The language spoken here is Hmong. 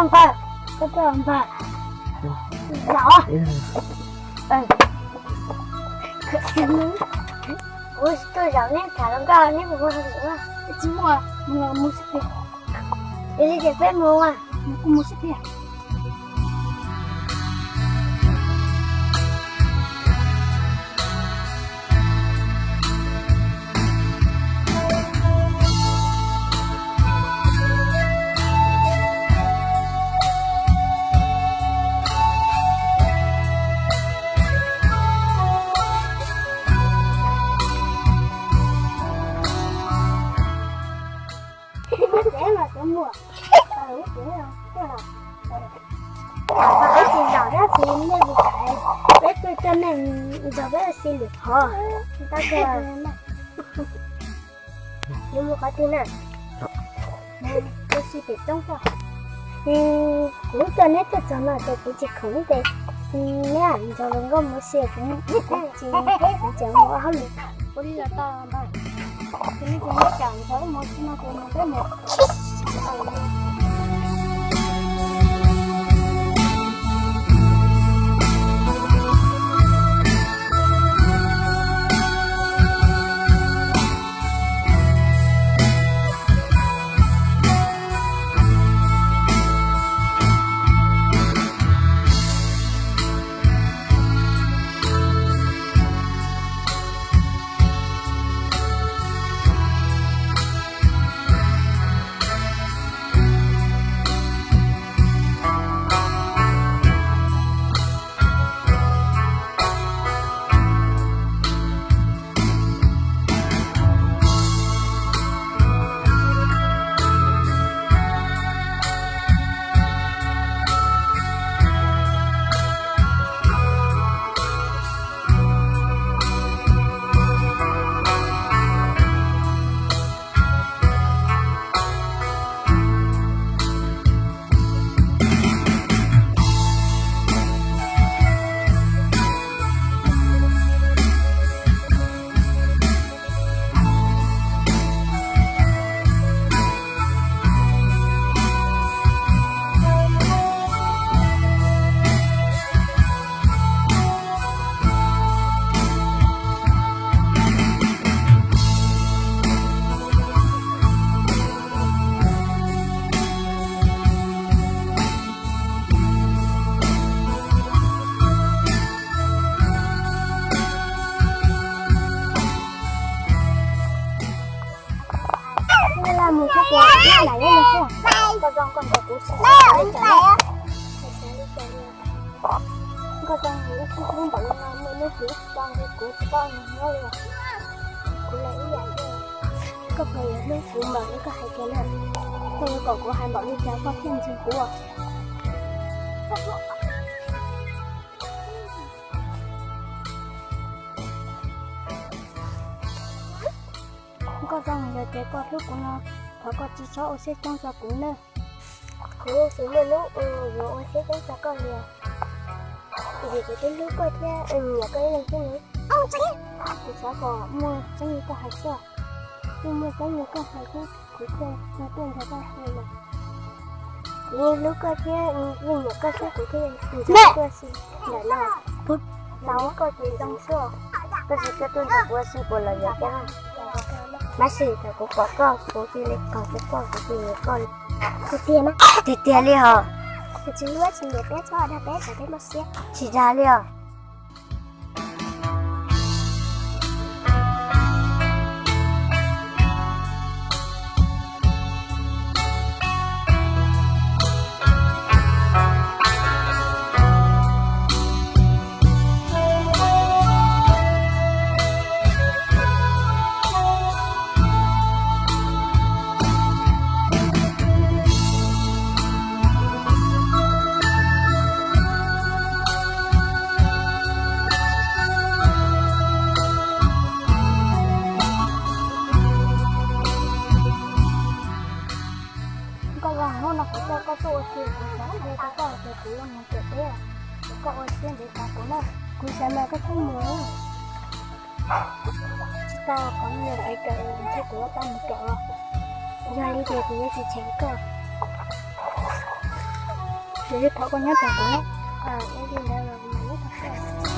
Npawg, koj tuaj npawg. Zaum. Kuv tsis tuaj zaum neb tham hluas nkauj neb puas muaj hauj lwm? Tsis muaj, mus los mus xwb tiag. Yog li ces peb mus, mus kuj mus xwb tiag. Peb tsis zaum dab tsi nej kuv xav, peb tuaj coj nej nrog peb ua si lwm qhov. Tab sis yuav mus qhov twg na? Mus ua si pem roob xwb. Kuv coj neb tuaj txog no ces kuv tsis khoom ces neb nrog hluas nkauj mus ua si, kuv tsis, kuv tseem mus ua hauj lwm. Ua li los tau npawg. Ces neb cov neb cam nrog wb mus si no ces mus peb mus. Mus xwb, mus xwb, mus xwb. Koj zoo koj nrog kuv sib sab li cas na? Koj zoo, ib tug hlub npaum li no, muaj hnub hlub tsis tau nrog kuv tsis paub nyob li. Kuv los ib yam li. Koj puas yuav hlub kuv npaum li koj hais tiag na? Koj yuav kom kuv hais npaum li cas koj thiaj ntseeg kuv? Koj zoo, yog tias koj hlub kuv no, thov koj tsis txhob ua siab coob rau kuv nawb. Kuv tsis muaj hnub yuav ua siab coob rau koj li os, vim kuv twb hlub koj thiab nyiam koj ib leeg xwb ne. Kuv xav kom muaj tseeb li koj hais xwb, yeej muaj tseeb li koj hais thiab kuv thiaj tuaj nrog koj ua si no. Kuv yeej hlub koj thiab yeej nyiam koj xwb kuv thiaj nrog koj ua si ntawm no. Tau koj ces zoo xwb, koj tsis tuaj nrog kuv ua si puas lom zem thiab? Tab sis thaum kuv pom koj kuv cia li qog rau koj, kuv cia li nyiam koj li. Tiag tiag li hos. Tsis hlub tsis nyiam peb, txhob dag peb kom peb mob siab. Tsis dag li os. Koj los hnub no kuv coj koj tuaj ua si, kuv xav qhia rau koj tias kuv yuav mus tom teb, koj ua siab ntev tos kuv na. Kuv xav mas koj txhob mus. Tsis tau, qhov no yog kev kawm, ntshe kuv yuav tau mus kawm os. Yog li ces kuv yuav tsis cheem koj. Ces thov koj nyob tos kuv na. Ua li ntawd los kuv mam nyob tos koj.